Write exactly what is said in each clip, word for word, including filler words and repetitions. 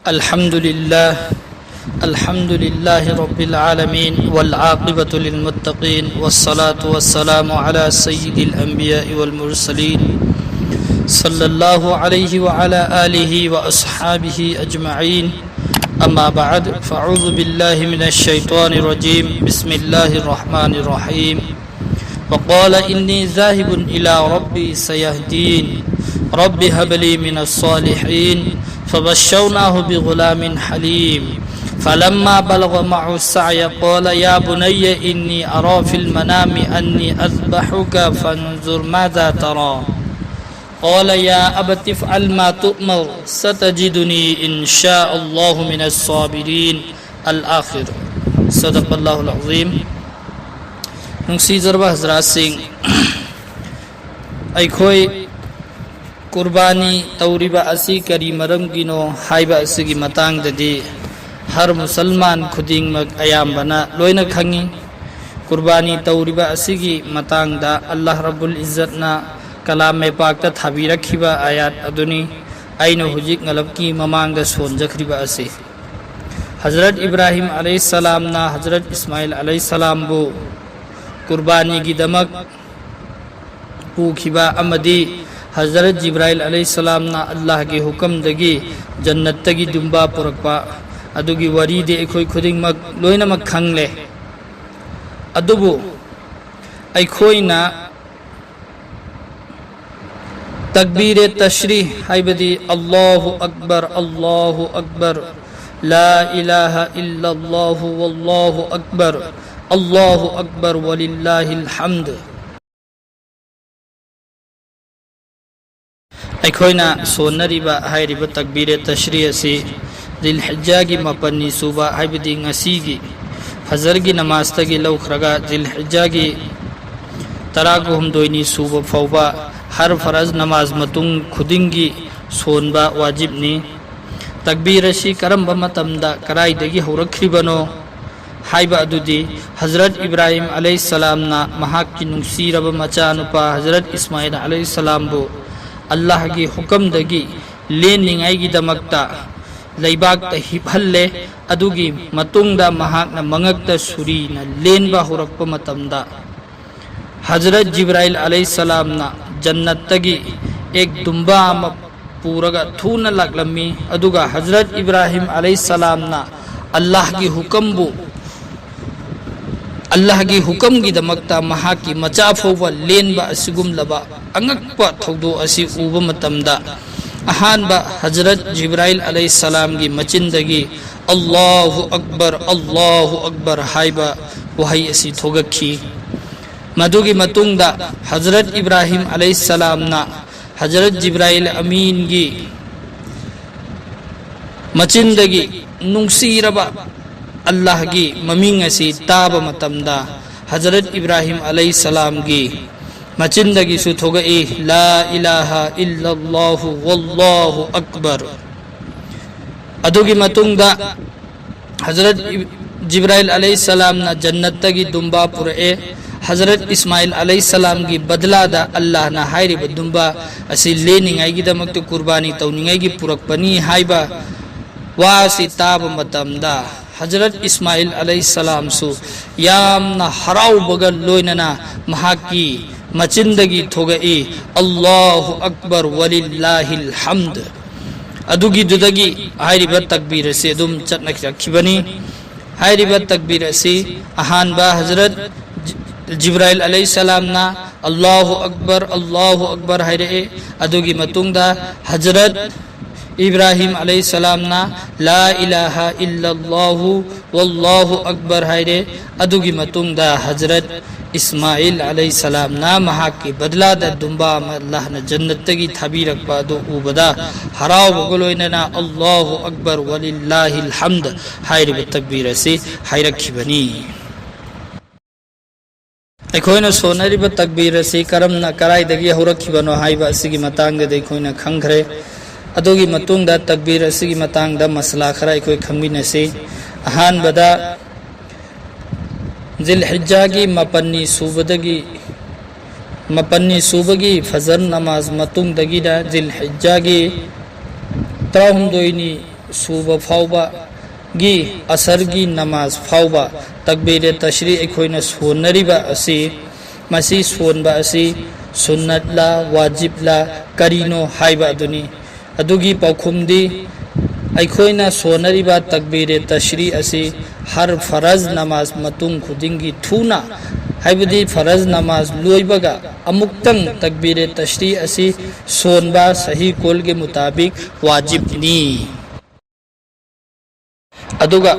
الحمد لله. الحمد لله رب العالمين، والعاقبة للمتقين، والصلاة والسلام على سيد الأنبياء والمرسلين، صلى الله عليه وعلى آله وأصحابه أجمعين. أما بعد، فأعوذ بالله من الشيطان الرجيم. بسم الله الرحمن الرحيم. وقال إني ذاهب إلى ربي سيهدين. رب هب لي من الصالحين. فبشرناه بغلام حليم. فلما بلغ معه السعي قال يا بني إني أرى في المنام أني أذبحك فانظر ماذا ترى. قال يا أبت افعل ما تؤمر ستجدني إن شاء الله من الصابرين. الآخر. صدق الله العظيم. ꯅꯨꯡꯁꯤꯖꯔꯕ ꯍꯖꯔꯥꯠꯁꯤꯡ, ꯑꯩꯈꯣꯏ ꯀꯨꯔꯕꯥꯅꯤ ꯇꯧꯔꯤꯕ ꯑꯁꯤ ꯀꯔꯤ ꯃꯔꯝꯒꯤꯅꯣ ꯍꯥꯏꯕ ꯑꯁꯤꯒꯤ ꯃꯇꯥꯡꯗꯗꯤ ꯍꯔ ꯃꯨꯁꯜꯃꯥꯟ ꯈꯨꯗꯤꯡꯃꯛ ꯑꯌꯥꯝꯕꯅ ꯂꯣꯏꯅ ꯈꯪꯏ꯫ ꯀꯨꯔꯕꯥꯅꯤ ꯇꯧꯔꯤꯕ ꯑꯁꯤꯒꯤ ꯃꯇꯥꯡꯗ ꯑꯜꯂꯥꯍ ꯔꯕꯨꯜ ꯏꯖꯠꯅ ꯀꯂꯥꯝ ꯃꯩꯄꯥꯛꯇ ꯊꯥꯕꯤꯔꯛꯈꯤꯕ ꯑꯥꯌꯥꯠ ꯑꯗꯨꯅꯤ ꯑꯩꯅ ꯍꯧꯖꯤꯛ ꯉꯂꯞꯀꯤ ꯃꯃꯥꯡꯗ ꯁꯣꯟꯖꯈ꯭ꯔꯤꯕ ꯑꯁꯤ꯫ ꯍꯖꯔꯠ ꯏꯕ꯭ꯔꯥꯍꯤꯝ ꯑꯂꯩꯍꯤꯁꯁꯂꯥꯝꯅ ꯍꯖꯔꯠ ꯏꯁꯃꯥꯏꯜ ꯑꯂꯩꯍꯤꯁꯁꯂꯥꯝꯕꯨ ꯀꯨꯔꯕꯥꯅꯤꯒꯤꯗꯃꯛ ꯄꯨꯈꯤꯕ ꯑꯃꯗꯤ ꯍꯖꯔꯠ ꯖꯤꯕ꯭ꯔꯥꯏꯜ ꯑꯂꯩꯍꯤꯁꯁꯂꯥꯝꯅ ꯑꯜꯂꯥꯍꯒꯤ ꯍꯨꯀꯝꯗꯒꯤ ꯖꯟꯅꯠꯇꯒꯤ ꯗꯨꯝꯕꯥ ꯄꯨꯔꯛꯄ ꯑꯗꯨꯒꯤ ꯋꯥꯔꯤꯗꯤ ꯑꯩꯈꯣꯏ ꯈꯨꯗꯤꯡꯃꯛ ꯂꯣꯏꯅꯃꯛ ꯈꯪꯂꯦ꯫ ꯑꯗꯨꯕꯨ ꯑꯩꯈꯣꯏꯅ ꯇꯛꯕꯤꯔꯦ ꯇꯁ꯭ꯔꯤ ꯍꯥꯏꯕꯗꯤ الله أكبر الله أكبر لا إله إلا الله والله أكبر الله أكبر ولله الحمد ꯑꯩꯈꯣꯏꯅ ꯁꯣꯟꯅꯔꯤꯕ ꯍꯥꯏꯔꯤꯕ ꯇꯛꯕꯤꯔꯦ ꯇꯁ꯭ꯔꯤ ꯑꯁꯤ ꯖꯤꯜ ꯍꯤꯖ꯭ꯖꯥꯒꯤ ꯃꯥꯄꯟꯅꯤ ꯁꯨꯕ, ꯍꯥꯏꯕꯗꯤ ꯉꯁꯤꯒꯤ ꯐꯖꯔꯒꯤ ꯅꯃꯥꯖꯇꯒꯤ ꯂꯧꯈ꯭ꯔꯒ ꯖꯤꯜ ꯍꯤꯖ꯭ꯖꯥꯒꯤ ꯇꯔꯥꯒ ꯍꯨꯝꯗꯣꯏꯅꯤ ꯁꯨꯕ ꯐꯥꯎꯕ ꯍꯔ ꯐꯔꯖ ꯅꯃꯥꯖ ꯃꯇꯨꯡ ꯈꯨꯗꯤꯡꯒꯤ ꯁꯣꯟꯕ ꯋꯥꯖꯤꯕꯅꯤ꯫ ꯇꯛꯕꯤꯔ ꯑꯁꯤ ꯀꯔꯝꯕ ꯃꯇꯝꯗ ꯀꯗꯥꯏꯗꯒꯤ ꯍꯧꯔꯛꯈ꯭ꯔꯤꯕꯅꯣ ꯍꯥꯏꯕ ꯑꯗꯨꯗꯤ ꯍꯖꯔꯠ ꯏꯕ꯭ꯔꯥꯍꯤꯝ ꯑꯂꯩꯍꯤꯁꯁꯂꯥꯝꯅ ꯃꯍꯥꯛꯀꯤ ꯅꯨꯡꯁꯤꯔꯕ ꯃꯆꯥꯅꯨꯄꯥ ꯍꯖꯔꯠ ꯏꯁꯃꯥꯏꯜ ꯑꯂꯩꯍꯤꯁꯁꯂꯥꯝꯕꯨ ꯑꯜꯂꯥꯍꯒꯤ ꯍꯨꯀꯝꯗꯒꯤ ꯂꯦꯟꯅꯤꯡꯉꯥꯏꯒꯤꯗꯃꯛꯇ ꯂꯩꯕꯥꯛꯇ ꯍꯤꯞꯍꯜꯂꯦ꯫ ꯑꯗꯨꯒꯤ ꯃꯇꯨꯡꯗ ꯃꯍꯥꯛꯅ ꯃꯉꯛꯇ ꯁꯨꯔꯤꯅ ꯂꯦꯟꯕ ꯍꯧꯔꯛꯄ ꯃꯇꯝꯗ, ꯍꯖꯔꯠ ꯖꯤꯕ꯭ꯔꯥꯏꯜ ꯑꯂꯩꯍꯤꯁꯁꯂꯥꯝꯅ ꯖꯟꯅꯠꯇꯒꯤ ꯑꯦꯛ ꯗꯨꯝꯕꯥ ꯑꯃ ꯄꯨꯔꯒ ꯊꯨꯅ ꯂꯥꯛꯂꯝꯃꯤ꯫ ꯑꯗꯨꯒ ꯍꯖꯔꯠ ꯏꯕ꯭ꯔꯥꯍꯤꯝ ꯑꯂꯩꯍꯤꯁꯁꯂꯥꯝꯅ ꯑꯜꯂꯥꯍꯒꯤ ꯍꯨꯀꯝꯕꯨ, ꯑꯜꯂꯥꯍꯒꯤ ꯍꯨꯀꯝꯒꯤꯗꯃꯛꯇ ꯃꯍꯥꯛꯀꯤ ꯃꯆꯥ ꯐꯥꯎꯕ ꯂꯦꯟꯕ ꯑꯁꯤꯒꯨꯝꯂꯕ ꯑꯉꯛꯄ ꯊꯧꯗꯣꯛ ꯑꯁꯤ ꯎꯕ ꯃꯇꯝꯗ, ꯑꯍꯥꯟꯕ ꯍꯖꯔꯠ ꯖꯤꯕ꯭ꯔꯥꯏꯜ ꯑꯂꯩꯍꯤꯁꯁꯂꯥꯝꯒꯤ ꯃꯆꯤꯟꯗꯒꯤ "ꯑꯜꯂꯥꯍꯨ ꯑꯛꯕꯔ, ꯑꯜꯂꯥꯍꯨ ꯑꯛꯕꯔ" ꯍꯥꯏꯕ ꯋꯥꯍꯩ ꯑꯁꯤ ꯊꯣꯛꯂꯛꯈꯤ꯫ ꯃꯗꯨꯒꯤ ꯃꯇꯨꯡꯗ ꯍꯖꯔꯠ ꯏꯕ꯭ꯔꯥꯍꯤꯝ ꯑꯂꯩꯍꯤꯁꯁꯂꯥꯝꯅ ꯍꯖꯔꯠ ꯖꯤꯕ꯭ꯔꯥꯏꯜ ꯑꯃꯤꯟꯒꯤ ꯃꯆꯤꯟꯗꯒꯤ ꯅꯨꯡꯁꯤꯔꯕ ꯑꯜꯂꯥꯍꯒꯤ ꯃꯃꯤꯡ ꯑꯁꯤ ꯇꯥꯕ ꯃꯇꯝꯗ, ꯍꯖꯔꯠ ꯏꯕ꯭ꯔꯥꯍꯤꯝ ꯑꯂꯩꯍꯤꯁꯁꯂꯥꯝꯒꯤ ꯃꯆꯤꯟꯗꯒꯤꯁꯨ ꯊꯣꯛꯂꯛꯏ, "ꯂꯥ ꯏꯂꯥꯍ ꯏꯜꯂꯜꯂꯥꯍꯨ ꯋꯜꯂꯥꯍꯨ ꯑꯛꯕꯔ"꯫ ꯑꯗꯨꯒꯤ ꯃꯇꯨꯡꯗ ꯍꯖꯔꯠ ꯏꯕ-, ꯖꯤꯕ꯭ꯔꯥꯏꯜ ꯑꯂꯩꯍꯤꯁꯁꯂꯥꯝꯅ ꯖꯟꯅꯠꯇꯒꯤ ꯗꯨꯝꯕꯥ ꯄꯨꯔꯛꯑꯦ꯫ ꯍꯖꯔꯠ ꯏꯁꯃꯥꯏꯜ ꯑꯂꯩꯍꯤꯁꯁꯂꯥꯝꯒꯤ ꯕꯗꯂꯥꯗ ꯑꯜꯂꯥꯍꯅ ꯍꯥꯏꯔꯤꯕ ꯗꯨꯝꯕꯥ ꯑꯁꯤ ꯂꯦꯟꯅꯤꯡꯉꯥꯏꯒꯤꯗꯃꯛꯇ ꯀꯨꯔꯕꯥꯅꯤ ꯇꯧꯅꯤꯡꯉꯥꯏꯒꯤ ꯄꯨꯔꯛꯄꯅꯤ ꯍꯥꯏꯕ ꯋꯥ ꯑꯁꯤ ꯇꯥꯕ ꯃꯇꯝꯗ, ꯍꯖꯔꯠ ꯏꯁꯃꯥꯏꯜ ꯑꯂꯩꯍꯤꯁꯁꯂꯥꯝꯁꯨ ꯌꯥꯝꯅ ꯍꯔꯥꯎꯕꯒ ꯂꯣꯏꯅꯅ ꯃꯍꯥꯛꯀꯤ ꯃꯆꯤꯟꯗꯒꯤ ꯊꯣꯛꯂꯛꯏ, "ꯑꯜꯂꯥꯍꯨ ꯑꯛꯕꯔ ꯋꯂꯤꯜꯂꯥꯍꯤꯜ ꯍꯝꯗ"꯫ ꯑꯗꯨꯒꯤꯗꯨꯗꯒꯤ ꯍꯥꯏꯔꯤꯕ ꯇꯛꯕꯤꯔ ꯑꯁꯤ ꯑꯗꯨꯝ ꯆꯠꯅꯔꯛꯈꯤꯕꯅꯤ꯫ ꯍꯥꯏꯔꯤꯕ ꯇꯛꯕꯤꯔ ꯑꯁꯤ ꯑꯍꯥꯟꯕ ꯍꯖꯔꯠ ꯖꯤ-, ꯖꯤꯕ꯭ꯔꯥꯏꯜ ꯑꯂꯩꯍꯤꯁꯁꯂꯥꯝꯅ "ꯑꯜꯂꯥꯍꯨ ꯑꯛꯕꯔ, ꯑꯜꯂꯥꯍꯨ ꯑꯛꯕꯔ" ꯍꯥꯏꯔꯛꯑꯦ꯫ ꯑꯗꯨꯒꯤ ꯃꯇꯨꯡꯗ ꯍꯖꯔꯠ ꯏꯕ꯭ꯔꯥꯍꯤꯝ ꯑꯂꯩꯍꯤꯁꯁꯂꯥꯝꯅ "ꯂꯥ ꯏꯂꯥꯍ ꯏꯜꯂꯜꯂꯥꯍꯨ ꯋꯜꯂꯥꯍꯨ ꯑꯛꯕꯔ" ꯍꯥꯏꯔꯦ꯫ ꯑꯗꯨꯒꯤ ꯃꯇꯨꯡꯗ ꯍꯖꯔꯠ ꯏꯁꯃꯥꯏꯜ ꯑꯂꯩꯍꯤꯁꯁꯂꯥꯝꯅ ꯃꯍꯥꯛꯀꯤ ꯕꯗꯂꯥꯗ ꯗꯨꯝꯕꯥ ꯑꯃ ꯑꯜꯂꯥꯍꯅ ꯖꯟꯅꯠꯇꯒꯤ ꯊꯥꯕꯤꯔꯛꯄ ꯑꯗꯨ ꯎꯕꯗ, ꯍꯔꯥꯎꯕꯒ ꯂꯣꯏꯅꯅ "ꯑꯜꯂꯥꯍꯨ ꯑꯛꯕꯔ ꯋꯂꯤꯜꯂꯥꯍꯤꯜ ꯍꯝꯗ" ꯍꯥꯏꯔꯤꯕ ꯇꯛꯕꯤꯔ ꯑꯁꯤ ꯍꯥꯏꯔꯛꯈꯤꯕꯅꯤ꯫ ꯑꯩꯈꯣꯏꯅ ꯁꯣꯟꯅꯔꯤꯕ ꯇꯛꯕꯤꯔ ꯑꯁꯤ ꯀꯔꯝꯅ, ꯀꯗꯥꯏꯗꯒꯤ ꯍꯧꯔꯛꯈꯤꯕꯅꯣ ꯍꯥꯏꯕ ꯑꯁꯤꯒꯤ ꯃꯇꯥꯡꯗꯗꯤ ꯑꯩꯈꯣꯏꯅ ꯈꯪꯈ꯭ꯔꯦ꯫ ꯑꯗꯨꯒꯤ ꯃꯇꯨꯡꯗ ꯇꯛꯕꯤꯔ ꯑꯁꯤꯒꯤ ꯃꯇꯥꯡꯗ ꯃꯁꯂꯥ ꯈꯔ ꯑꯩꯈꯣꯏ ꯈꯪꯃꯤꯟꯅꯁꯤ꯫ ꯑꯍꯥꯟꯕꯗ, ꯖꯤꯜ ꯍꯤꯖ꯭ꯖꯥꯒꯤ ꯃꯥꯄꯟꯅꯤ ꯁꯨꯕꯗꯒꯤ, ꯃꯥꯄꯟꯅꯤ ꯁꯨꯕꯒꯤ ꯐꯖꯔ ꯅꯃꯥꯖ ꯃꯇꯨꯡꯗꯒꯤꯅ ꯖꯤꯜ ꯍꯤꯖ꯭ꯖꯥꯒꯤ ꯇꯔꯥꯍꯨꯝꯗꯣꯏꯅꯤ ꯁꯨꯕ ꯐꯥꯎꯕꯒꯤ ꯑꯁꯔꯒꯤ ꯅꯃꯥꯖ ꯐꯥꯎꯕ ꯇꯛꯕꯤꯔꯦ ꯇꯁ꯭ꯔꯤ ꯑꯩꯈꯣꯏꯅ ꯁꯣꯟꯅꯔꯤꯕ ꯑꯁꯤ, ꯃꯁꯤ ꯁꯣꯟꯕ ꯑꯁꯤ ꯁꯨꯟꯅꯠꯂꯥ ꯋꯥꯖꯤꯕꯂꯥ ꯀꯔꯤꯅꯣ ꯍꯥꯏꯕ ꯑꯗꯨꯅꯤ꯫ ꯑꯗꯨꯒꯤ ꯄꯥꯎꯈꯨꯝꯗꯤ, ꯑꯩꯈꯣꯏꯅ ꯁꯣꯟꯅꯔꯤꯕ ꯇꯛꯕꯤꯔꯦ ꯇꯁ꯭ꯔꯤ ꯑꯁꯤ ꯍꯔ ꯐꯔꯖ ꯅꯃꯥꯖ ꯃꯇꯨꯡ ꯈꯨꯗꯤꯡꯒꯤ ꯊꯨꯅ, ꯍꯥꯏꯕꯗꯤ ꯐꯔꯖ ꯅꯃꯥꯖ ꯂꯣꯏꯕꯒ ꯑꯃꯨꯛꯇꯪ ꯇꯛꯕꯤꯔꯦ ꯇꯁ꯭ꯔꯤ ꯑꯁꯤ ꯁꯣꯟꯕ ꯁꯍꯤ ꯀꯣꯜꯒꯤ ꯃꯨꯇꯥꯕꯤꯛ ꯋꯥꯖꯤꯕꯅꯤ꯫ ꯑꯗꯨꯒ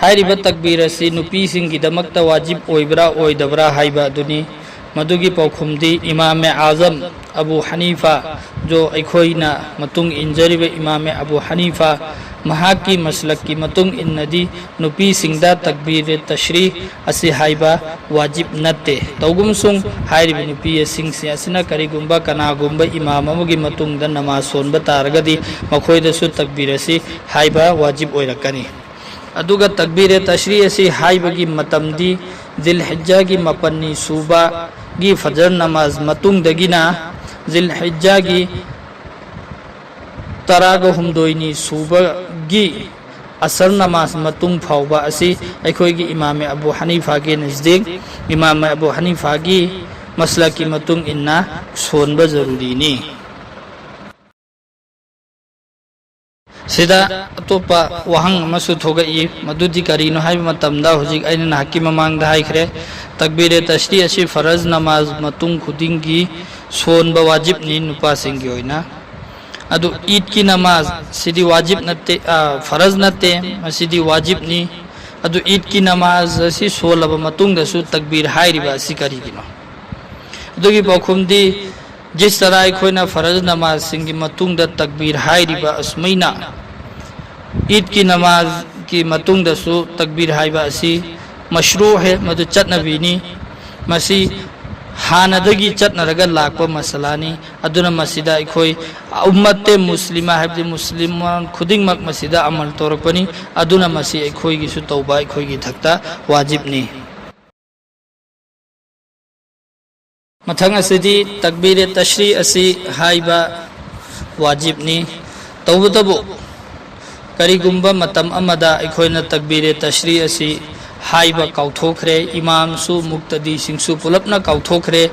ꯍꯥꯏꯔꯤꯕ ꯇꯛꯕꯤꯔ ꯑꯁꯤ ꯅꯨꯄꯤꯁꯤꯡꯒꯤꯗꯃꯛꯇ ꯋꯥꯖꯤꯕ ꯑꯣꯏꯕ꯭ꯔꯥ ꯑꯣꯏꯗꯕ꯭ꯔꯥ ꯍꯥꯏꯕ ꯑꯗꯨꯅꯤ꯫ ꯃꯗꯨꯒꯤ ꯄꯥꯎꯈꯨꯝꯗꯤ ꯏꯃꯥꯝ ꯑꯥꯖꯝ ꯑꯕꯨ ꯍꯅꯤꯐꯥ, ꯖꯣ ꯑꯩꯈꯣꯏꯅ ꯃꯇꯨꯡ ꯏꯟꯖꯔꯤꯕ ꯏꯃꯥꯝ ꯑꯕꯨ ꯍꯅꯤꯐꯥ, ꯃꯍꯥꯛꯀꯤ ꯃꯁꯂꯛꯀꯤ ꯃꯇꯨꯡ ꯏꯟꯅꯗꯤ ꯅꯨꯄꯤꯁꯤꯡꯗ ꯇꯛꯕꯤꯔ ꯇꯁ꯭ꯔꯤ ꯑꯁꯤ ꯍꯥꯏꯕ ꯋꯥꯖꯤꯕ ꯅꯠꯇꯦ꯫ ꯇꯧꯒꯨꯝꯁꯨꯡ ꯍꯥꯏꯔꯤꯕ ꯅꯨꯄꯤ ꯑꯁꯤꯡꯁꯤ ꯑꯁꯤꯅ ꯀꯔꯤꯒꯨꯝꯕ ꯀꯅꯥꯒꯨꯝꯕ ꯏꯃꯥꯝ ꯑꯃꯒꯤ ꯃꯇꯨꯡꯗ ꯅꯃꯥꯖ ꯁꯣꯟꯕ ꯇꯥꯔꯒꯗꯤ ꯃꯈꯣꯏꯗꯁꯨ ꯇꯛꯕꯤꯔ ꯑꯁꯤ ꯍꯥꯏꯕ ꯋꯥꯖꯤꯕ ꯑꯣꯏꯔꯛꯀꯅꯤ꯫ ꯑꯗꯨꯒ ꯇꯛꯕꯤꯔꯦ ꯇꯁ꯭ꯔꯤ ꯑꯁꯤ ꯍꯥꯏꯕꯒꯤ ꯃꯇꯝꯗꯤ ꯖꯤꯜꯍꯤꯖ꯭ꯖꯥꯒꯤ ꯃꯥꯄꯟꯅꯤ ꯁꯨꯕꯒꯤ ꯐꯖꯔ ꯅꯃꯥꯖ ꯃꯇꯨꯡꯗꯒꯤꯅ ꯖꯤꯜꯍꯤꯖ꯭ꯖꯥꯒꯤ ꯇꯔꯥꯒ ꯍꯨꯝꯗꯣꯏꯅꯤ ꯁꯨꯕꯒꯤ ꯑꯁꯔ ꯅꯃꯥꯖ ꯃꯇꯨꯡ ꯐꯥꯎꯕ ꯑꯁꯤ ꯑꯩꯈꯣꯏꯒꯤ ꯏꯃꯥꯝ ꯑꯕꯨ ꯍꯅꯤꯐꯥꯒꯤ ꯅꯖꯗꯤꯛ, ꯏꯃꯥꯝ ꯑꯕꯨ ꯍꯅꯤꯐꯥꯒꯤ ꯃꯁꯂꯛꯀꯤ ꯃꯇꯨꯡ ꯏꯟꯅ ꯁꯣꯟꯕ ꯖꯔꯨꯔꯤꯅꯤ꯫ ꯁꯤꯗ ꯑꯇꯣꯞꯄ ꯋꯥꯍꯪ ꯑꯃꯁꯨ ꯊꯣꯛꯂꯛꯏ, ꯃꯗꯨꯗꯤ ꯀꯔꯤꯅꯣ ꯍꯥꯏꯕ ꯃꯇꯝꯗ, ꯍꯧꯖꯤꯛ ꯑꯩꯅ ꯅꯍꯥꯛꯀꯤ ꯃꯃꯥꯡꯗ ꯍꯥꯏꯈ꯭ꯔꯦ, ꯇꯛꯕꯤꯔꯦ ꯇꯁ꯭ꯔꯤ ꯑꯁꯤ ꯐꯔꯖ ꯅꯃꯥꯖ ꯃꯇꯨꯡ ꯈꯨꯗꯤꯡꯒꯤ ꯁꯣꯟꯕ ꯋꯥꯖꯤꯕꯅꯤ ꯅꯨꯄꯥꯁꯤꯡꯒꯤ ꯑꯣꯏꯅ꯫ ꯑꯗꯨ ꯏꯗꯀꯤ ꯅꯃꯥꯖ ꯁꯤꯗꯤ ꯋꯥꯖꯤꯕ ꯅꯠꯇꯦ, ꯑ, ꯐꯔꯖ ꯅꯠꯇꯦ, ꯃꯁꯤꯗꯤ ꯋꯥꯖꯤꯕꯅꯤ꯫ ꯑꯗꯨ ꯏꯗꯀꯤ ꯅꯃꯥꯖ ꯑꯁꯤ ꯁꯣꯜꯂꯕ ꯃꯇꯨꯡꯗꯁꯨ ꯇꯛꯕꯤꯔ ꯍꯥꯏꯔꯤꯕ ꯑꯁꯤ ꯀꯔꯤꯒꯤꯅꯣ? ꯑꯗꯨꯒꯤ ꯄꯥꯎꯈꯨꯝꯗꯤ, ꯖꯤꯁ ꯇꯔꯥ ꯑꯩꯈꯣꯏꯅ ꯐꯔꯖ ꯅꯃꯥꯖꯁꯤꯡꯒꯤ ꯃꯇꯨꯡꯗ ꯇꯛꯕꯤꯔ ꯍꯥꯏꯔꯤꯕ ꯑꯁꯨꯃꯥꯏꯅ ꯏꯗꯀꯤ ꯅꯃꯥꯖꯀꯤ ꯃꯇꯨꯡꯗꯁꯨ ꯇꯛꯕꯤꯔ ꯍꯥꯏꯕ ꯑꯁꯤ ꯃꯁ꯭ꯔꯨ ꯍꯦ, ꯃꯗꯨ ꯆꯠꯅꯕꯤꯅꯤ꯫ ꯃꯁꯤ ꯍꯥꯟꯅꯗꯒꯤ ꯆꯠꯅꯔꯒ ꯂꯥꯛꯄ ꯃꯁꯂꯥꯅꯤ꯫ ꯑꯗꯨꯅ ꯃꯁꯤꯗ ꯑꯩꯈꯣꯏ ꯎꯝꯃꯠꯇꯦ ꯃꯨꯁꯂꯤꯃꯥ, ꯍꯥꯏꯕꯗꯤ ꯃꯨꯁꯂꯤꯝ ꯈꯨꯗꯤꯡꯃꯛ ꯃꯁꯤꯗ ꯑꯃꯜ ꯇꯧꯔꯛꯄꯅꯤ꯫ ꯑꯗꯨꯅ ꯃꯁꯤ ꯑꯩꯈꯣꯏꯒꯤꯁꯨ ꯇꯧꯕ ꯑꯩꯈꯣꯏꯒꯤ ꯏꯊꯛꯇ ꯋꯥꯖꯤꯕꯅꯤ꯫ ꯃꯊꯪ ꯑꯁꯤꯗꯤ ꯇꯛꯕꯤꯔꯦ ꯇꯁ꯭ꯔꯤ ꯑꯁꯤ ꯍꯥꯏꯕ ꯋꯥꯖꯤꯕꯅꯤ꯫ ꯇꯧꯕꯇꯕꯨ, ꯀꯔꯤꯒꯨꯝꯕ ꯃꯇꯝ ꯑꯃꯗ ꯑꯩꯈꯣꯏꯅ ꯇꯛꯕꯤꯔꯦ ꯇꯁ꯭ꯔꯤ ꯑꯁꯤ ꯍꯥꯏꯕ ꯀꯥꯎꯊꯣꯛꯈ꯭ꯔꯦ, ꯏꯃꯥꯝꯁꯨ ꯃꯨꯛꯇꯗꯤꯁꯤꯡꯁꯨ ꯄꯨꯂꯞꯅ ꯀꯥꯎꯊꯣꯛꯈ꯭ꯔꯦ,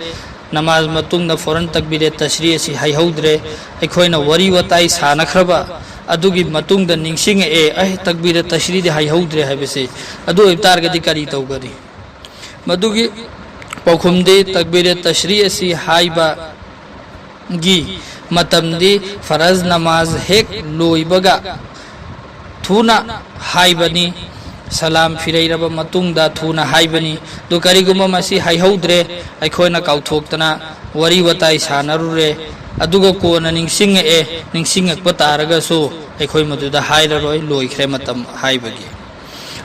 ꯅꯃꯥꯖ ꯃꯇꯨꯡꯗ ꯐꯣꯔꯟ ꯇꯛꯕꯤꯔꯦ ꯇꯁ꯭ꯔꯤ ꯑꯁꯤ ꯍꯥꯏꯍꯧꯗ꯭ꯔꯦ, ꯑꯩꯈꯣꯏꯅ ꯋꯥꯔꯤ ꯋꯥꯇꯥꯏ ꯁꯥꯅꯈ꯭ꯔꯕ ꯑꯗꯨꯒꯤ ꯃꯇꯨꯡꯗ ꯅꯤꯡꯁꯤꯡꯉꯛꯑꯦ, "ꯑꯩ ꯇꯛꯕꯤꯔꯦ ꯇꯁ꯭ꯔꯤꯗꯤ ꯍꯥꯏꯍꯧꯗ꯭ꯔꯦ" ꯍꯥꯏꯕꯁꯦ, ꯑꯗꯨ ꯑꯣꯏꯕ ꯇꯥꯔꯒꯗꯤ ꯀꯔꯤ ꯇꯧꯒꯅꯤ? ꯃꯗꯨꯒꯤ ꯄꯥꯎꯈꯨꯝꯗꯤ, ꯇꯛꯕꯤꯔꯦ ꯇꯁ꯭ꯔꯤ ꯑꯁꯤ ꯍꯥꯏꯕ ꯒꯤ ꯃꯇꯝꯗꯤ ꯐꯔꯖ ꯅꯃꯥꯖ ꯍꯦꯛ ꯂꯣꯏꯕꯒ ꯊꯨꯅ ꯍꯥꯏꯕꯅꯤ, ꯁꯂꯥꯝ ꯐꯤꯔꯩꯔꯕ ꯃꯇꯨꯡꯗ ꯊꯨꯅ ꯍꯥꯏꯕꯅꯤ꯫ ꯑꯗꯨ ꯀꯔꯤꯒꯨꯝꯕ ꯃꯁꯤ ꯍꯥꯏꯍꯧꯗ꯭ꯔꯦ, ꯑꯩꯈꯣꯏꯅ ꯀꯥꯎꯊꯣꯛꯇꯅ ꯋꯥꯔꯤ ꯋꯥꯇꯥꯏ ꯁꯥꯟꯅꯔꯨꯔꯦ, ꯑꯗꯨꯒ ꯀꯣꯟꯅ ꯅꯤꯡꯁꯤꯡꯉꯛꯑꯦ, ꯅꯤꯡꯁꯤꯡꯉꯛꯄ ꯇꯥꯔꯒꯁꯨ ꯑꯩꯈꯣꯏ ꯃꯗꯨꯗ ꯍꯥꯏꯔꯔꯣꯏ, ꯂꯣꯏꯈ꯭ꯔꯦ ꯃꯇꯝ ꯍꯥꯏꯕꯒꯤ꯫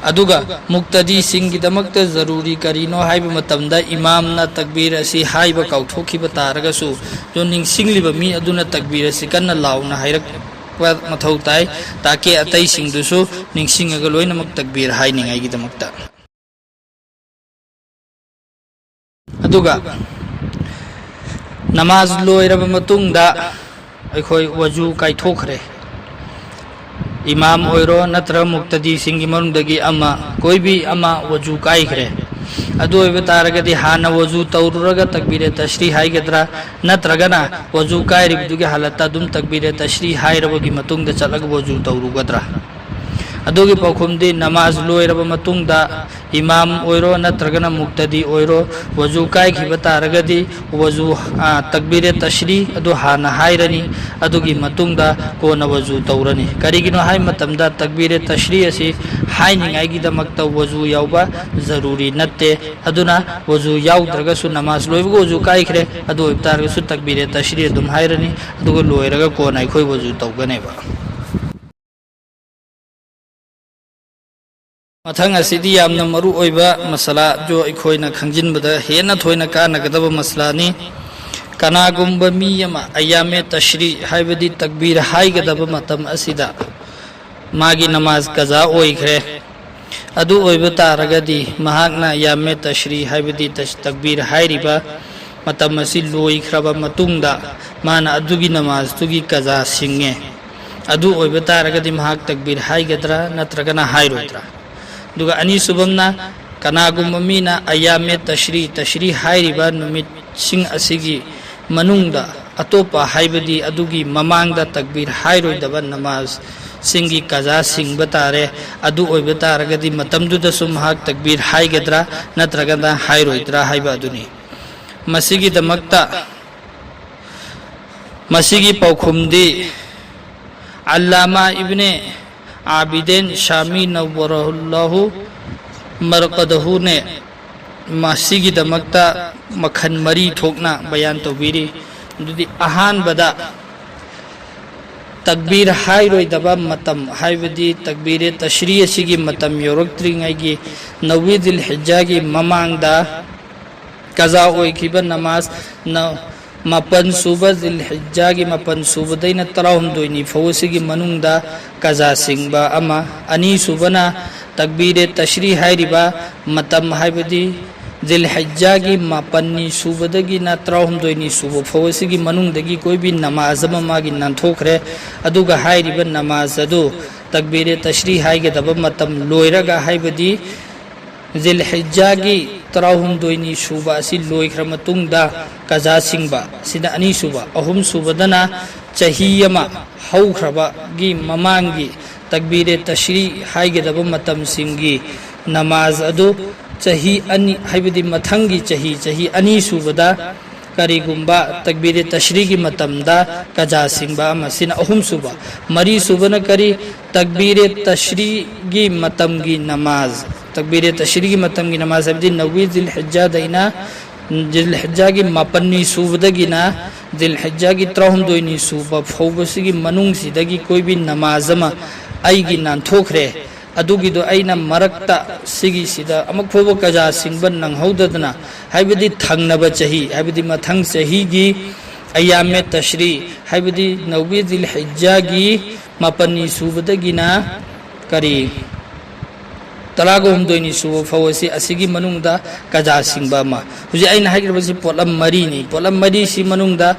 ꯑꯗꯨꯒ ꯃꯨꯛꯇꯗꯤꯁꯤꯡꯒꯤꯗꯃꯛꯇ ꯖꯔꯨꯔꯤ ꯀꯔꯤꯅꯣ ꯍꯥꯏꯕ ꯃꯇꯝꯗ, ꯏꯃꯥꯝꯅ ꯇꯛꯕꯤꯔ ꯑꯁꯤ ꯍꯥꯏꯕ ꯀꯥꯎꯊꯣꯛꯈꯤꯕ ꯇꯥꯔꯒꯁꯨ, ꯑꯗꯨ ꯅꯤꯡꯁꯤꯡꯂꯤꯕ ꯃꯤ ꯑꯗꯨꯅ ꯇꯛꯕꯤꯔ ꯑꯁꯤ ꯀꯟꯅ ꯂꯥꯎꯅ ꯍꯥꯏꯔꯛꯄ ꯃꯊꯧ ꯇꯥꯏ, ꯇꯥꯀꯦ ꯑꯇꯩꯁꯤꯡꯗꯨꯁꯨ ꯅꯤꯡꯁꯤꯡꯉꯒ ꯂꯣꯏꯅꯃꯛ ꯇꯛꯕꯤꯔ ꯍꯥꯏꯅꯤꯡꯉꯥꯏꯒꯤꯗꯃꯛꯇ꯫ ꯑꯗꯨꯒ ꯅꯃꯥꯖ ꯂꯣꯏꯔꯕ ꯃꯇꯨꯡꯗ ꯑꯩꯈꯣꯏ ꯋꯖꯨ ꯀꯥꯏꯊꯣꯛꯈ꯭ꯔꯦ꯫ ꯏꯃꯥꯝ ꯑꯣꯏꯔꯣ ꯅꯠꯇ꯭ꯔꯒ ꯃꯨꯛꯇꯗꯤꯁꯤꯡꯒꯤ ꯃꯅꯨꯡꯗꯒꯤ ꯑꯃ, ꯀꯣꯏꯕꯤ ꯑꯃ ꯋꯖꯨ ꯀꯥꯏꯈ꯭ꯔꯦ꯫ ꯑꯗꯨ ꯑꯣꯏꯕ ꯇꯥꯔꯒꯗꯤ ꯍꯥꯟꯅ ꯋꯖꯨ ꯇꯧꯔꯨꯔꯒ ꯇꯛꯕꯤꯔꯦ ꯇꯁ꯭ꯔꯤ ꯍꯥꯏꯒꯗ꯭ꯔꯥ, ꯅꯠꯇ꯭ꯔꯒꯅ ꯋꯖꯨ ꯀꯥꯏꯔꯤꯕꯗꯨꯒꯤ ꯍꯥꯂꯠꯇ ꯑꯗꯨꯝ ꯇꯛꯕꯤꯔꯦ ꯇꯁ꯭ꯔꯤ ꯍꯥꯏꯔꯕꯒꯤ ꯃꯇꯨꯡꯗ ꯆꯠꯂꯒ ꯋꯖꯨ ꯇꯧꯔꯨꯒꯗ꯭ꯔꯥ? ꯑꯗꯨꯒꯤ ꯄꯥꯎꯈꯨꯝꯗꯤ, ꯅꯃꯥꯖ ꯂꯣꯏꯔꯕ ꯃꯇꯨꯡꯗ ꯏꯃꯥꯝ ꯑꯣꯏꯔꯣ ꯅꯠꯇ꯭ꯔꯒꯅ ꯃꯨꯛꯇꯗꯤ ꯑꯣꯏꯔꯣ, ꯋꯖꯨ ꯀꯥꯏꯈꯤꯕ ꯇꯥꯔꯒꯗꯤ ꯋꯖꯨ, ꯑ, ꯇꯛꯕꯤꯔꯦ ꯇꯁ꯭ꯔꯤ ꯑꯗꯨ ꯍꯥꯟꯅ ꯍꯥꯏꯔꯅꯤ, ꯑꯗꯨꯒꯤ ꯃꯇꯨꯡꯗ ꯀꯣꯟꯅ ꯋꯖꯨ ꯇꯧꯔꯅꯤ꯫ ꯀꯔꯤꯒꯤꯅꯣ ꯍꯥꯏꯕ ꯃꯇꯝꯗ ꯇꯛꯕꯤꯔꯦ ꯇꯁ꯭ꯔꯤ ꯑꯁꯤ ꯍꯥꯏꯅꯤꯡꯉꯥꯏꯒꯤꯗꯃꯛꯇ ꯋꯖꯨ ꯌꯥꯎꯕ ꯖꯔꯨꯔꯤ ꯅꯠꯇꯦ꯫ ꯑꯗꯨꯅ ꯋꯖꯨ ꯌꯥꯎꯗ꯭ꯔꯒꯁꯨ, ꯅꯃꯥꯖ ꯂꯣꯏꯕꯒ ꯋꯖꯨ ꯀꯥꯏꯈ꯭ꯔꯦ, ꯑꯗꯨ ꯑꯣꯏꯕ ꯇꯥꯔꯒꯁꯨ ꯇꯛꯕꯤꯔꯦ ꯇꯁ꯭ꯔꯤ ꯑꯗꯨꯝ ꯍꯥꯏꯔꯅꯤ, ꯑꯗꯨꯒ ꯂꯣꯏꯔꯒ ꯀꯣꯟꯅ ꯑꯩꯈꯣꯏ ꯋꯖꯨ ꯇꯧꯒꯅꯦꯕ꯫ ꯃꯊꯪ ꯑꯁꯤꯗꯤ ꯌꯥꯝꯅ ꯃꯔꯨ ꯑꯣꯏꯕ ꯃꯁꯂꯥ, ꯑꯗꯨ ꯑꯩꯈꯣꯏꯅ ꯈꯪꯖꯤꯟꯕꯗ ꯍꯦꯟꯅ ꯊꯣꯏꯅ ꯀꯥꯟꯅꯒꯗꯕ ꯃꯁꯂꯥꯅꯤ꯫ ꯀꯅꯥꯒꯨꯝꯕ ꯃꯤ ꯑꯃ ꯑꯌꯥꯃꯦ ꯇꯁ꯭ꯔꯤ, ꯍꯥꯏꯕꯗꯤ ꯇꯛꯕꯤꯔ ꯍꯥꯏꯒꯗꯕ ꯃꯇꯝ ꯑꯁꯤꯗ ꯃꯥꯒꯤ ꯅꯃꯥꯖ ꯀꯖꯥ ꯑꯣꯏꯈ꯭ꯔꯦ꯫ ꯑꯗꯨ ꯑꯣꯏꯕ ꯇꯥꯔꯒꯗꯤ ꯃꯍꯥꯛꯅ ꯌꯥꯃꯦ ꯇꯁ꯭ꯔꯤ, ꯍꯥꯏꯕꯗꯤ ꯇꯁ-, ꯇꯛꯕꯤꯔ ꯍꯥꯏꯔꯤꯕ ꯃꯇꯝ ꯑꯁꯤ ꯂꯣꯏꯈ꯭ꯔꯕ ꯃꯇꯨꯡꯗ ꯃꯥꯅ ꯑꯗꯨꯒꯤ ꯅꯃꯥꯖꯇꯨꯒꯤ ꯀꯖꯥ ꯁꯤꯡꯉꯦ꯫ ꯑꯗꯨ ꯑꯣꯏꯕ ꯇꯥꯔꯒꯗꯤ ꯃꯍꯥꯛ ꯇꯛꯕꯤꯔ ꯍꯥꯏꯒꯗ꯭ꯔꯥ ꯅꯠꯇ꯭ꯔꯒꯅ ꯍꯥꯏꯔꯣꯏꯗ꯭ꯔꯥ? ꯑꯗꯨꯒ ꯑꯅꯤꯁꯨꯕꯝꯅ, ꯀꯅꯥꯒꯨꯝꯕ ꯃꯤꯅ ꯑꯌꯥꯃꯦ ꯇꯁ꯭ꯔꯤ, ꯇꯁ꯭ꯔꯤ ꯍꯥꯏꯔꯤꯕ ꯅꯨꯃꯤꯠꯁꯤꯡ ꯑꯁꯤꯒꯤ ꯃꯅꯨꯡꯗ ꯑꯇꯣꯞꯄ, ꯍꯥꯏꯕꯗꯤ ꯑꯗꯨꯒꯤ ꯃꯃꯥꯡꯗ ꯇꯛꯕꯤꯔ ꯍꯥꯏꯔꯣꯏꯗꯕ ꯅꯃꯥꯖꯁꯤꯡꯒꯤ ꯀꯖꯥ ꯁꯤꯡꯕ ꯇꯥꯔꯦ꯫ ꯑꯗꯨ ꯑꯣꯏꯕ ꯇꯥꯔꯒꯗꯤ ꯃꯇꯝꯗꯨꯗꯁꯨ ꯃꯍꯥꯛ ꯇꯛꯕꯤꯔ ꯍꯥꯏꯒꯗ꯭ꯔꯥ ꯅꯠꯇ꯭ꯔꯒꯅ ꯍꯥꯏꯔꯣꯏꯗ꯭ꯔꯥ ꯍꯥꯏꯕ ꯑꯗꯨꯅꯤ꯫ ꯃꯁꯤꯒꯤꯗꯃꯛꯇ, ꯃꯁꯤꯒꯤ ꯄꯥꯎꯈꯨꯝꯗꯤ ꯑꯜꯂꯥꯃꯥ ꯏꯕꯅꯦ ꯑꯥꯕꯤꯗꯦꯟ ꯁꯥꯃꯤ ꯅꯧꯕꯔꯍꯨꯜꯂꯥꯍꯨ ꯃꯔꯀꯗꯍꯨꯅꯦ ꯃꯁꯤꯒꯤꯗꯃꯛꯇ ꯃꯈꯜ ꯃꯔꯤ ꯊꯣꯛꯅ ꯕꯌꯥꯟ ꯇꯧꯕꯤꯔꯤ꯫ ꯑꯗꯨꯗꯤ ꯑꯍꯥꯟꯕꯗ ꯇꯛꯕꯤꯔ ꯍꯥꯏꯔꯣꯏꯗꯕ ꯃꯇꯝ, ꯍꯥꯏꯕꯗꯤ ꯇꯛꯕꯤꯔꯦ ꯇꯁ꯭ꯔꯤ ꯑꯁꯤꯒꯤ ꯃꯇꯝ ꯌꯧꯔꯛꯇ꯭ꯔꯤꯉꯩꯒꯤ ꯅꯧꯋꯤ ꯖꯤꯜ ꯍꯤꯖꯥꯒꯤ ꯃꯃꯥꯡꯗ ꯀꯖꯥ ꯑꯣꯏꯈꯤꯕ ꯅꯃꯥꯖ ꯅ-, ꯃꯥꯄꯟ ꯁꯨꯕ ꯖꯤꯜ ꯍꯤꯖꯥꯒꯤ ꯃꯥꯄꯟ ꯁꯨꯕꯗꯩꯅ ꯇꯔꯥꯍꯨꯝꯗꯣꯏꯅꯤ ꯐꯥꯎ ꯑꯁꯤꯒꯤ ꯃꯅꯨꯡꯗ ꯀꯖꯥ ꯁꯤꯡꯕ ꯑꯃ꯫ ꯑꯅꯤꯁꯨꯕꯅ ꯇꯛꯕꯤꯔꯦ ꯇꯁ꯭ꯔꯤ ꯍꯥꯏꯔꯤꯕ ꯃꯇꯝ, ꯍꯥꯏꯕꯗꯤ ꯖꯤꯜ ꯍꯤꯖꯥꯒꯤ ꯃꯥꯄꯟꯅꯤ ꯁꯨꯕꯗꯒꯤꯅ ꯇꯔꯥꯍꯨꯝꯗꯣꯏꯅꯤ ꯁꯨꯕ ꯐꯥꯎ ꯑꯁꯤꯒꯤ ꯃꯅꯨꯡꯗꯒꯤ ꯀꯣꯏꯕꯤ ꯅꯃꯥꯖ ꯑꯃ ꯃꯥꯒꯤ ꯅꯥꯟꯊꯣꯛꯈ꯭ꯔꯦ꯫ ꯑꯗꯨꯒ ꯍꯥꯏꯔꯤꯕ ꯅꯃꯥꯖ ꯑꯗꯨ ꯇꯛꯕꯤꯔꯦ ꯇꯁ꯭ꯔꯤ ꯍꯥꯏꯒꯗꯕ ꯃꯇꯝ ꯂꯣꯏꯔꯒ, ꯍꯥꯏꯕꯗꯤ ꯖꯤꯜ ꯍꯤꯖꯥꯒꯤ ꯇꯔꯥꯍꯨꯝꯗꯣꯏꯅꯤ ꯁꯨꯕ ꯑꯁꯤ ꯂꯣꯏꯈ꯭ꯔ ꯃꯇꯨꯡꯗ ꯀꯖꯥ ꯁꯤꯡꯕ, ꯁꯤꯅ ꯑꯅꯤꯁꯨꯕ꯫ ꯑꯍꯨꯝꯁꯨꯕꯗꯅ ꯆꯍꯤ ꯑꯃ ꯍꯧꯈ꯭ꯔꯕꯒꯤ ꯃꯃꯥꯡꯒꯤ ꯇꯛꯕꯤꯔꯦ ꯇꯁ꯭ꯔꯤ ꯍꯥꯏꯒꯗꯕ ꯃꯇꯝꯁꯤꯡꯒꯤ ꯅꯃꯥꯖ ꯑꯗꯨ ꯆꯍꯤ ꯑꯅꯤ, ꯍꯥꯏꯕꯗꯤ ꯃꯊꯪꯒꯤ ꯆꯍꯤ, ꯆꯍꯤ ꯑꯅꯤꯁꯨꯕꯗ ꯀꯔꯤꯒꯨꯝꯕ ꯇꯛꯕꯤꯔꯦ ꯇꯁ꯭ꯔꯤꯒꯤ ꯃꯇꯝꯗ ꯀꯖꯥ ꯁꯤꯡꯕ ꯑꯃ, ꯁꯤꯅ ꯑꯍꯨꯝꯁꯨꯕ꯫ ꯃꯔꯤꯁꯨꯕꯅ ꯀꯔꯤ? ꯇꯛꯕꯤꯔꯦ ꯇꯁ꯭ꯔꯤꯒꯤ ꯃꯇꯝꯒꯤ ꯅꯃꯥꯖ꯫ ꯇꯛꯕꯤꯔꯦ ꯇꯁ꯭ꯔꯤꯒꯤ ꯃꯇꯝꯒꯤ ꯅꯃꯥꯖ ꯍꯥꯏꯕꯗꯤ ꯅꯧꯋꯤ ꯖꯤꯜ ꯍꯤꯖꯥꯗꯩꯅ ꯖꯤꯜ ꯍꯤꯖꯥꯒꯤ ꯃꯥꯄꯟꯅꯤ ꯁꯨꯕꯗꯒꯤꯅ ꯖꯤꯜ ꯍꯤꯖꯥꯒꯤ ꯇꯔꯥꯍꯨꯝꯗꯣꯏꯅꯤ ꯁꯨꯕ ꯐꯥꯎꯕꯁꯤꯒꯤ ꯃꯅꯨꯡꯁꯤꯗꯒꯤ ꯀꯣꯏꯕꯤ ꯅꯃꯥꯖ ꯑꯃ ꯑꯩꯒꯤ ꯅꯥꯟꯊꯣꯛꯈ꯭ꯔꯦ꯫ ꯑꯗꯨꯒꯤꯗꯣ ꯑꯩꯅ ꯃꯔꯛꯇ ꯁꯤꯒꯤꯁꯤꯗ ꯑꯃꯨꯛ ꯐꯥꯎꯕ ꯀꯖꯥ ꯁꯤꯡꯕ ꯅꯪꯍꯧꯗꯗꯅ, ꯍꯥꯏꯕꯗꯤ ꯊꯪꯅꯕ ꯆꯍꯤ, ꯍꯥꯏꯕꯗꯤ ꯃꯊꯪ ꯆꯍꯤꯒꯤ ꯑꯌꯥꯃꯦ ꯇꯁ꯭ꯔꯤ, ꯍꯥꯏꯕꯗꯤ ꯅꯧꯕꯤ ꯖꯤꯜ ꯍꯤꯖꯥꯒꯤ ꯃꯥꯄꯟꯅꯤ ꯁꯨꯕꯗꯒꯤꯅ ꯀꯔꯤ, ꯇꯔꯥꯒ ꯍꯨꯝꯗꯣꯏꯅꯤ ꯁꯨꯕ ꯐꯥꯎ ꯑꯁꯤ, ꯑꯁꯤꯒꯤ ꯃꯅꯨꯡꯗ ꯀꯖꯥ ꯁꯤꯡꯕ ꯑꯃ꯫ ꯍꯧꯖꯤꯛ ꯑꯩꯅ ꯍꯥꯏꯈ꯭ꯔꯤꯕꯁꯤ ꯄꯣꯠꯂꯝ ꯃꯔꯤꯅꯤ꯫ ꯄꯣꯠꯂꯝ ꯃꯔꯤꯁꯤ ꯃꯅꯨꯡꯗ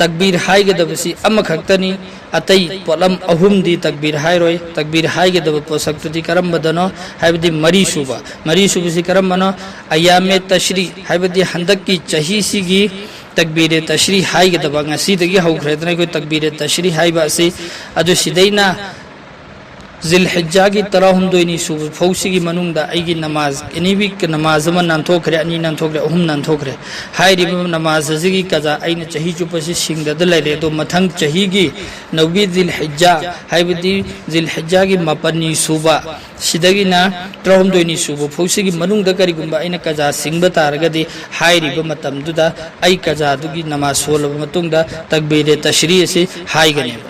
ꯇꯛꯕꯤꯔ ꯍꯥꯏꯒꯗꯕꯁꯤ ꯑꯃꯈꯛꯇꯅꯤ꯫ ꯑꯇꯩ ꯄꯣꯠꯂꯝ ꯑꯍꯨꯝꯗꯤ ꯇꯛꯕꯤꯔ ꯍꯥꯏꯔꯣꯏ꯫ ꯇꯛꯕꯤꯔ ꯍꯥꯏꯒꯗꯕ ꯄꯣꯠꯁꯛꯇꯨꯗꯤ ꯀꯔꯝꯕꯗꯅꯣ ꯍꯥꯏꯕꯗꯤ ꯃꯔꯤ ꯁꯨꯕ꯫ ꯃꯔꯤ ꯁꯨꯕꯁꯤ ꯀꯔꯝꯕꯅꯣ? ꯑꯌꯥꯃꯦ ꯇꯁ꯭ꯔꯤ ꯍꯥꯏꯕꯗꯤ ꯍꯟꯗꯛꯀꯤ ꯆꯍꯤꯁꯤꯒꯤ ꯇꯛꯕꯤꯔꯦ ꯇꯁ꯭ꯔꯤ ꯍꯥꯏꯒꯗꯕ, ꯉꯁꯤꯗꯒꯤ ꯍꯧꯈ꯭ꯔꯦꯗꯅ ꯑꯩꯈꯣꯏ ꯇꯛꯕꯤꯔꯦ ꯇꯁ꯭ꯔꯤ ꯍꯥꯏꯕ ꯑꯁꯤ꯫ ꯑꯗꯨ ꯁꯤꯗꯩꯅ ꯖꯤꯜ ꯍꯤꯖꯥꯒꯤ ꯇꯔꯥꯍꯨꯝꯗꯣꯏꯅꯤ ꯁꯨꯕ ꯐꯥꯎꯁꯤꯒꯤ ꯃꯅꯨꯡꯗ ꯑꯩꯒꯤ ꯅꯃꯥꯖ, ꯑꯦꯅꯤ ꯋꯤꯛ ꯅꯃꯥꯖ ꯑꯃ ꯅꯥꯟꯊꯣꯛꯈ꯭ꯔꯦ, ꯑꯅꯤ ꯅꯥꯟꯊꯣꯛꯈ꯭ꯔꯦ, ꯑꯍꯨꯝ ꯅꯥꯟꯊꯣꯛꯈ꯭ꯔꯦ꯫ ꯍꯥꯏꯔꯤꯕ ꯅꯃꯥꯖ ꯑꯁꯤꯒꯤ ꯀꯖꯥ ꯑꯩꯅ ꯆꯍꯤ ꯆꯨꯞꯄꯁꯤ ꯁꯤꯡꯗꯗ ꯂꯩꯔꯦ꯫ ꯑꯗꯣ ꯃꯊꯪ ꯆꯍꯤꯒꯤ ꯅꯧꯕꯤ ꯖꯤꯜ ꯍꯤꯖꯥ ꯍꯥꯏꯕꯗꯤ ꯖꯤꯜ ꯍꯤꯖꯥꯒꯤ ꯃꯥꯄꯟꯅꯤ ꯁꯨꯕ ꯁꯤꯗꯒꯤꯅ ꯇꯔꯥꯍꯨꯝꯗꯣꯏꯅꯤ ꯁꯨꯕ ꯐꯥꯎꯁꯤꯒꯤ ꯃꯅꯨꯡꯗ ꯀꯔꯤꯒꯨꯝꯕ ꯑꯩꯅ ꯀꯖꯥ ꯁꯤꯡꯕ ꯇꯥꯔꯒꯗꯤ ꯍꯥꯏꯔꯤꯕ ꯃꯇꯝꯗꯨꯗ ꯑꯩ ꯀꯖꯥꯗꯨꯒꯤ ꯅꯃꯥꯖ ꯁꯣꯜꯂꯕ ꯃꯇꯨꯡꯗ ꯇꯛꯕꯤꯔꯦ ꯇꯁ꯭ꯔꯤ ꯑꯁꯤ ꯍꯥꯏꯒꯅꯦꯕ꯫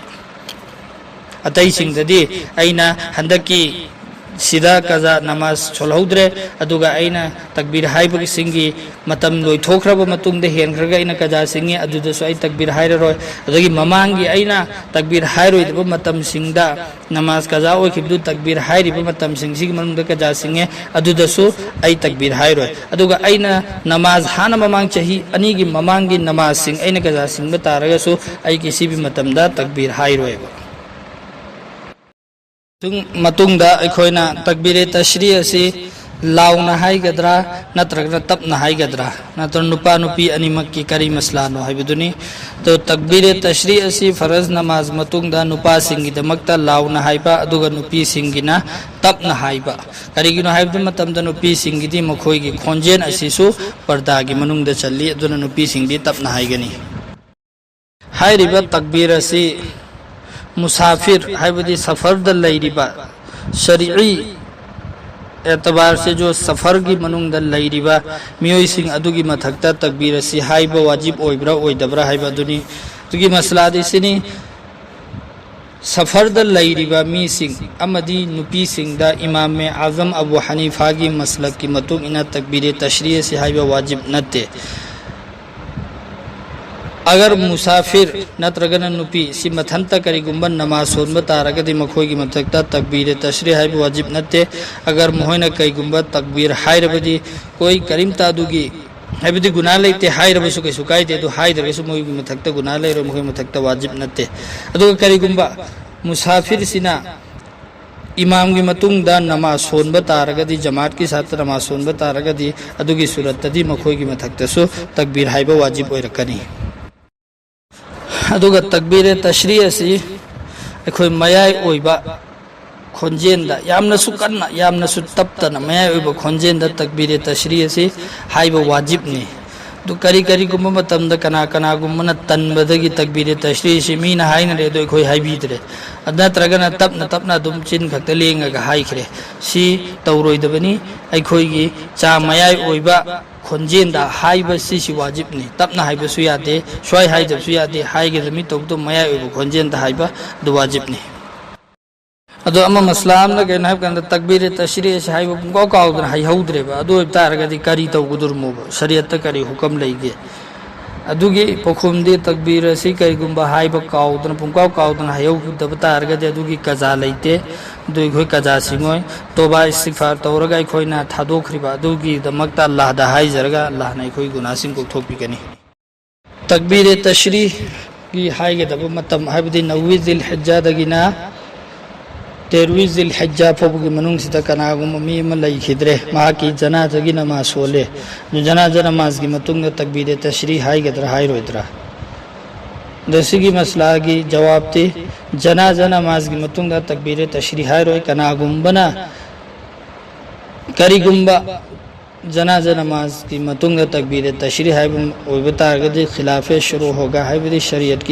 ꯑꯇꯩꯁꯤꯡꯗꯗꯤ ꯑꯩꯅ ꯍꯟꯗꯛꯀꯤ ꯁꯤꯗ ꯀꯖꯥ ꯅꯃꯥꯖ ꯁꯣꯜꯍꯧꯗ꯭ꯔꯦ, ꯑꯗꯨꯒ ꯑꯩꯅ ꯇꯛꯕꯤꯔ ꯍꯥꯏꯕꯁꯤꯡꯒꯤ ꯃꯇꯝ ꯂꯣꯏꯊꯣꯛꯈ꯭ꯔꯕ ꯃꯇꯨꯡꯗ ꯍꯦꯟꯈ꯭ꯔꯒ ꯑꯩꯅ ꯀꯖꯥ ꯁꯤꯡꯉꯤ, ꯑꯗꯨꯗꯁꯨ ꯑꯩ ꯇꯛꯕꯤꯔ ꯍꯥꯏꯔꯔꯣꯏ꯫ ꯑꯗꯒꯤ ꯃꯃꯥꯡꯒꯤ ꯑꯩꯅ ꯇꯛꯕꯤꯔ ꯍꯥꯏꯔꯣꯏꯗꯕ ꯃꯇꯝꯁꯤꯡꯗ ꯅꯃꯥꯖ ꯀꯖꯥ ꯑꯣꯏꯈꯤꯕꯗꯨ ꯇꯛꯕꯤꯔ ꯍꯥꯏꯔꯤꯕ ꯃꯇꯝꯁꯤꯡꯁꯤꯒꯤ ꯃꯅꯨꯡꯗ ꯀꯖꯥ ꯁꯤꯡꯉꯦ, ꯑꯗꯨꯗꯁꯨ ꯑꯩ ꯇꯛꯕꯤꯔ ꯍꯥꯏꯔꯣꯏ꯫ ꯑꯗꯨꯒ ꯑꯩꯅ ꯅꯃꯥꯖ ꯍꯥꯟꯅ ꯃꯃꯥꯡ ꯆꯍꯤ ꯑꯅꯤꯒꯤ ꯃꯃꯥꯡꯒꯤ ꯅꯃꯥꯖꯁꯤꯡ ꯑꯩꯅ ꯀꯖꯥ ꯁꯤꯡꯕ ꯇꯥꯔꯒꯁꯨ ꯑꯩꯒꯤ ꯁꯤꯕꯤ ꯃꯇꯝꯗ ꯇꯛꯕꯤꯔ ꯍꯥꯏꯔꯣꯏꯕ꯫ ꯃꯇꯨꯡ-, ꯃꯇꯨꯡꯗ ꯑꯩꯈꯣꯏꯅ ꯇꯛꯕꯤꯔꯦ ꯇꯁ꯭ꯔꯤ ꯑꯁꯤ ꯂꯥꯎꯅ ꯍꯥꯏꯒꯗ꯭ꯔꯥ ꯅꯠꯇ꯭ꯔꯒꯅ ꯇꯞꯅ ꯍꯥꯏꯒꯗ꯭ꯔꯥ, ꯅꯠꯇ꯭ꯔꯒ ꯅꯨꯄꯥ ꯅꯨꯄꯤ ꯑꯅꯤꯃꯛꯀꯤ ꯀꯔꯤ ꯃꯁꯂꯥꯅꯣ ꯍꯥꯏꯕꯗꯨꯅꯤ꯫ ꯑꯗꯣ ꯇꯛꯕꯤꯔꯦ ꯇꯁ꯭ꯔꯤ ꯑꯁꯤ ꯐꯔꯖ ꯅꯃꯥꯖ ꯃꯇꯨꯡꯗ ꯅꯨꯄꯥꯁꯤꯡꯒꯤꯗꯃꯛꯇ ꯂꯥꯎꯅ ꯍꯥꯏꯕ, ꯑꯗꯨꯒ ꯅꯨꯄꯤꯁꯤꯡꯒꯤꯅ ꯇꯞꯅ ꯍꯥꯏꯕ꯫ ꯀꯔꯤꯒꯤꯅꯣ ꯍꯥꯏꯕ ꯃꯇꯝꯗ ꯅꯨꯄꯤꯁꯤꯡꯒꯤꯗꯤ ꯃꯈꯣꯏꯒꯤ ꯈꯣꯟꯖꯦꯜ ꯑꯁꯤꯁꯨ ꯄꯔꯗꯥꯒꯤ ꯃꯅꯨꯡꯗ ꯆꯜꯂꯤ, ꯑꯗꯨꯅ ꯅꯨꯄꯤꯁꯤꯡꯗꯤ ꯇꯞꯅ ꯍꯥꯏꯒꯅꯤ꯫ ꯍꯥꯏꯔꯤꯕ ꯇꯛꯕꯤꯔ ꯑꯁꯤ ꯃꯨꯁꯥꯐꯤꯔ ꯍꯥꯏꯕꯗꯤ ꯁꯐꯔꯗ ꯂꯩꯔꯤꯕ, ꯁꯔꯤꯏ ꯑꯦꯇꯕꯥꯔꯁꯦ ꯖꯣ ꯁꯐꯔꯒꯤ ꯃꯅꯨꯡꯗ ꯂꯩꯔꯤꯕ ꯃꯤꯑꯣꯏꯁꯤꯡ ꯑꯗꯨꯒꯤ ꯃꯊꯛꯇ ꯇꯛꯕꯤꯔ ꯑꯁꯤ ꯍꯥꯏꯕ ꯋꯥꯖꯤꯕ ꯑꯣꯏꯕ꯭ꯔꯥ ꯑꯣꯏꯗꯕ꯭ꯔꯥ ꯍꯥꯏꯕ ꯑꯗꯨꯅꯤ꯫ ꯑꯗꯨꯒꯤ ꯃꯁꯂꯥꯗꯤ ꯁꯤꯅꯤ, ꯁꯐꯔꯗ ꯂꯩꯔꯤꯕ ꯃꯤꯁꯤꯡ ꯑꯃꯗꯤ ꯅꯨꯄꯤꯁꯤꯡꯗ ꯏꯃꯥꯝ ꯑꯦ ꯑꯥꯖꯝ ꯑꯕꯨ ꯍꯅꯤꯐꯥꯒꯤ ꯃꯁꯂꯛꯀꯤ ꯃꯇꯨꯡ ꯏꯟꯅ ꯇꯛꯕꯤꯔꯦ ꯇꯁ꯭ꯔꯤ ꯑꯁꯤ ꯍꯥꯏꯕ ꯋꯥꯖꯤꯕ ꯅꯠꯇꯦ꯫ ꯑꯒꯔ ꯃꯨꯁꯥꯐꯤꯔ ꯅꯠꯇ꯭ꯔꯒꯅ ꯅꯨꯄꯤ ꯁꯤ ꯃꯊꯟꯇ ꯀꯔꯤꯒꯨꯝꯕ ꯅꯃꯥꯖ ꯁꯣꯟꯕ ꯇꯥꯔꯒꯗꯤ ꯃꯈꯣꯏꯒꯤ ꯃꯊꯛꯇ ꯇꯛꯕꯤꯔꯦ ꯇꯁ꯭ꯔꯤ ꯍꯥꯏꯕ ꯋꯥꯖꯤꯕ ꯅꯠꯇꯦ꯫ ꯑꯒꯔ ꯃꯈꯣꯏꯅ ꯀꯩꯒꯨꯝꯕ ꯇꯛꯕꯤꯔ ꯍꯥꯏꯔꯕꯗꯤ ꯀꯣꯏ ꯀꯔꯤꯝꯇ ꯑꯗꯨꯒꯤ ꯍꯥꯏꯕꯗꯤ ꯒꯨꯅꯥ ꯂꯩꯇꯦ ꯍꯥꯏꯔꯕꯁꯨ ꯀꯩꯁꯨ ꯀꯥꯏꯗꯦ, ꯑꯗꯨ ꯍꯥꯏꯗ꯭ꯔꯒꯁꯨ ꯃꯣꯏꯒꯤ ꯃꯊꯛꯇ ꯒꯨꯅꯥ ꯂꯩꯔꯣꯏ, ꯃꯈꯣꯏ ꯃꯊꯛꯇ ꯋꯥꯖꯤꯕ ꯅꯠꯇꯦ꯫ ꯑꯗꯨꯒ ꯀꯔꯤꯒꯨꯝꯕ ꯃꯨꯁꯥꯐꯤꯔꯁꯤꯅ ꯏꯃꯥꯝꯒꯤ ꯃꯇꯨꯡꯗ ꯅꯃꯥꯖ ꯁꯣꯟꯕ ꯇꯥꯔꯒꯗꯤ, ꯖꯃꯥꯠꯀꯤ ꯁꯥꯠꯇ ꯅꯃꯥꯖ ꯁꯣꯟꯕ ꯇꯥꯔꯒꯗꯤ, ꯑꯗꯨꯒꯤ ꯁꯨꯔꯠꯇꯗꯤ ꯃꯈꯣꯏꯒꯤ ꯃꯊꯛꯇꯁꯨ ꯇꯛꯕꯤꯔ ꯍꯥꯏꯕ ꯋꯥꯖꯤꯕ ꯑꯣꯏꯔꯛꯀꯅꯤ꯫ ꯑꯗꯨꯒ ꯇꯛꯕꯤꯔꯦ ꯇꯁ꯭ꯔꯤ ꯑꯁꯤ ꯑꯩꯈꯣꯏ ꯃꯌꯥꯏ ꯑꯣꯏꯕ ꯈꯣꯟꯖꯦꯜꯗ, ꯌꯥꯝꯅꯁꯨ ꯀꯟꯅ ꯌꯥꯝꯅꯁꯨ ꯇꯞꯇꯅ ꯃꯌꯥꯏ ꯑꯣꯏꯕ ꯈꯣꯟꯖꯦꯜꯗ ꯇꯛꯕꯤꯔꯦ ꯇꯁ꯭ꯔꯤ ꯑꯁꯤ ꯍꯥꯏꯕ ꯋꯥꯖꯤꯕꯅꯤ꯫ ꯑꯗꯨ ꯀꯔꯤ ꯀꯔꯤꯒꯨꯝꯕ ꯃꯇꯝꯗ ꯀꯅꯥ ꯀꯅꯥꯒꯨꯝꯕꯅ ꯇꯟꯕꯗꯒꯤ ꯇꯛꯕꯤꯔꯦ ꯇꯁ꯭ꯔꯤ ꯑꯁꯤ ꯃꯤꯅ ꯍꯥꯏꯅꯔꯦ, ꯑꯗꯨ ꯑꯩꯈꯣꯏ ꯍꯥꯏꯕꯤꯗ꯭ꯔꯦ꯫ ꯑꯗꯨ ꯅꯠꯇ꯭ꯔꯒꯅ ꯇꯞꯅ ꯇꯞꯅ ꯑꯗꯨꯝ ꯆꯤꯟ ꯈꯛꯇ ꯂꯦꯡꯉꯒ ꯍꯥꯏꯈ꯭ꯔꯦ꯫ ꯁꯤ ꯇꯧꯔꯣꯏꯗꯕꯅꯤ꯫ ꯑꯩꯈꯣꯏꯒꯤ ꯆꯥꯡ ꯃꯌꯥꯏ ꯑꯣꯏꯕ ꯈꯣꯟꯖꯦꯜꯗ ꯍꯥꯏꯕ ꯁꯤꯁꯤ ꯋꯥꯖꯤꯕꯅꯤ꯫ ꯇꯞꯅ ꯍꯥꯏꯕꯁꯨ ꯌꯥꯗꯦ, ꯁ꯭ꯋꯥꯏ ꯍꯥꯏꯗꯕꯁꯨ ꯌꯥꯗꯦ, ꯍꯥꯏꯒꯗꯕꯅꯤ꯫ ꯇꯧꯕꯇꯕꯨ ꯃꯌꯥꯏ ꯑꯣꯏꯕ ꯈꯣꯟꯖꯦꯜꯗ ꯍꯥꯏꯕ ꯑꯗꯨ ꯋꯥꯖꯤꯕꯅꯤ꯫ ꯑꯗꯣ ꯑꯃ ꯃꯁꯂꯥ ꯑꯃꯅ ꯀꯩꯅꯣ ꯍꯥꯏꯕ ꯀꯥꯟꯗ ꯇꯛꯕꯤꯔꯦ ꯇꯁ꯭ꯔꯤ ꯑꯁꯤ ꯍꯥꯏꯕ ꯄꯨꯡꯀꯥꯎ ꯀꯥꯎꯗꯅ ꯍꯩꯍꯧꯗ꯭ꯔꯦꯕ꯫ ꯑꯗꯨ ꯑꯣꯏꯕ ꯇꯥꯔꯒꯗꯤ ꯀꯔꯤ ꯇꯧꯒꯗꯧꯔꯤꯃꯣꯕ? ꯁꯔꯤꯌꯠꯇ ꯀꯔꯤ ꯍꯨꯀꯝ ꯂꯩꯒꯦ? ꯑꯗꯨꯒꯤ ꯄꯥꯎꯈꯨꯝꯗꯤ, ꯇꯛꯕꯤꯔ ꯑꯁꯤ ꯀꯔꯤꯒꯨꯝꯕ ꯍꯥꯏꯕ ꯀꯥꯎꯗꯅ, ꯄꯨꯡꯀꯥꯎ ꯀꯥꯎꯗꯅ ꯍꯩꯍꯧꯗꯕ ꯇꯥꯔꯒꯗꯤ ꯑꯗꯨꯒꯤ ꯀꯖꯥ ꯂꯩꯇꯦ꯫ ꯑꯗꯨ ꯑꯩꯈꯣꯏ ꯀꯖꯥ ꯁꯤꯡꯉꯣꯏ꯫ ꯇꯣꯕꯥ ꯏꯁꯇꯤꯒꯐꯥꯔ ꯇꯧꯔꯒ ꯑꯩꯈꯣꯏꯅ ꯊꯥꯗꯣꯛꯈ꯭ꯔꯤꯕ ꯑꯗꯨꯒꯤꯗꯃꯛꯇ ꯑꯜꯂꯥꯍꯗ ꯍꯥꯏꯖꯔꯒ, ꯑꯜꯂꯥꯍꯅ ꯑꯩꯈꯣꯏ ꯒꯨꯅꯥꯁꯤꯡ ꯀꯣꯛꯊꯣꯛꯄꯤꯒꯅꯤ꯫ ꯇꯛꯕꯤꯔꯦ ꯇꯁ꯭ꯔꯤꯒꯤ ꯍꯥꯏꯒꯗꯕ ꯃꯇꯝ, ꯍꯥꯏꯕꯗꯤ ꯅꯧꯋꯤ ꯖꯤꯜ ꯍꯤꯖ꯭ꯖꯥꯗꯒꯤꯅ ꯇꯦꯔꯋꯤ ꯖꯤꯜ ꯍꯤꯖ꯭ꯖꯥ ꯐꯥꯎꯕꯒꯤ ꯃꯅꯨꯡꯁꯤꯗ ꯀꯅꯥꯒꯨꯝꯕ ꯃꯤ ꯑꯃ ꯂꯩꯈꯤꯗ꯭ꯔꯦ, ꯃꯍꯥꯛꯀꯤ ꯖꯅꯥꯖꯒꯤ ꯅꯃꯥꯖ ꯁꯣꯜꯂꯦ꯫ ꯑꯗꯨ ꯖꯅꯥꯖ ꯅꯃꯥꯖꯒꯤ ꯃꯇꯨꯡꯗ ꯇꯛꯕꯤꯔꯦ ꯇꯁ꯭ꯔꯤ ꯍꯥꯏꯒꯗ꯭ꯔꯥ ꯍꯥꯏꯔꯣꯏꯗ꯭ꯔꯥ? ꯑꯗ ꯁꯤꯒꯤ ꯃꯁꯂꯥꯒꯤ ꯖꯋꯥꯕꯇꯤ, ꯖꯅꯥꯖ ꯅꯃꯥꯖꯒꯤ ꯃꯇꯨꯡꯗ ꯇꯛꯕꯤꯔꯦ ꯇꯁ꯭ꯔꯤ ꯍꯥꯏꯔꯣꯏ꯫ ꯀꯅꯥꯒꯨꯝꯕꯅ, ꯀꯔꯤꯒꯨꯝꯕ ꯖꯅꯥꯖ ꯅꯃꯥꯖꯀꯤ ꯃꯇꯨꯡꯗ ꯇꯛꯕꯤꯔꯦ ꯇꯁ꯭ꯔꯤ ꯍꯥꯏꯕ ꯑꯣꯏꯕ ꯇꯥꯔꯒꯗꯤ ꯈꯤꯂꯥꯐꯦ ꯁꯨꯔꯨ ꯍꯣꯒꯥ, ꯍꯥꯏꯕꯗꯤ ꯁꯔꯤꯌꯠꯀꯤ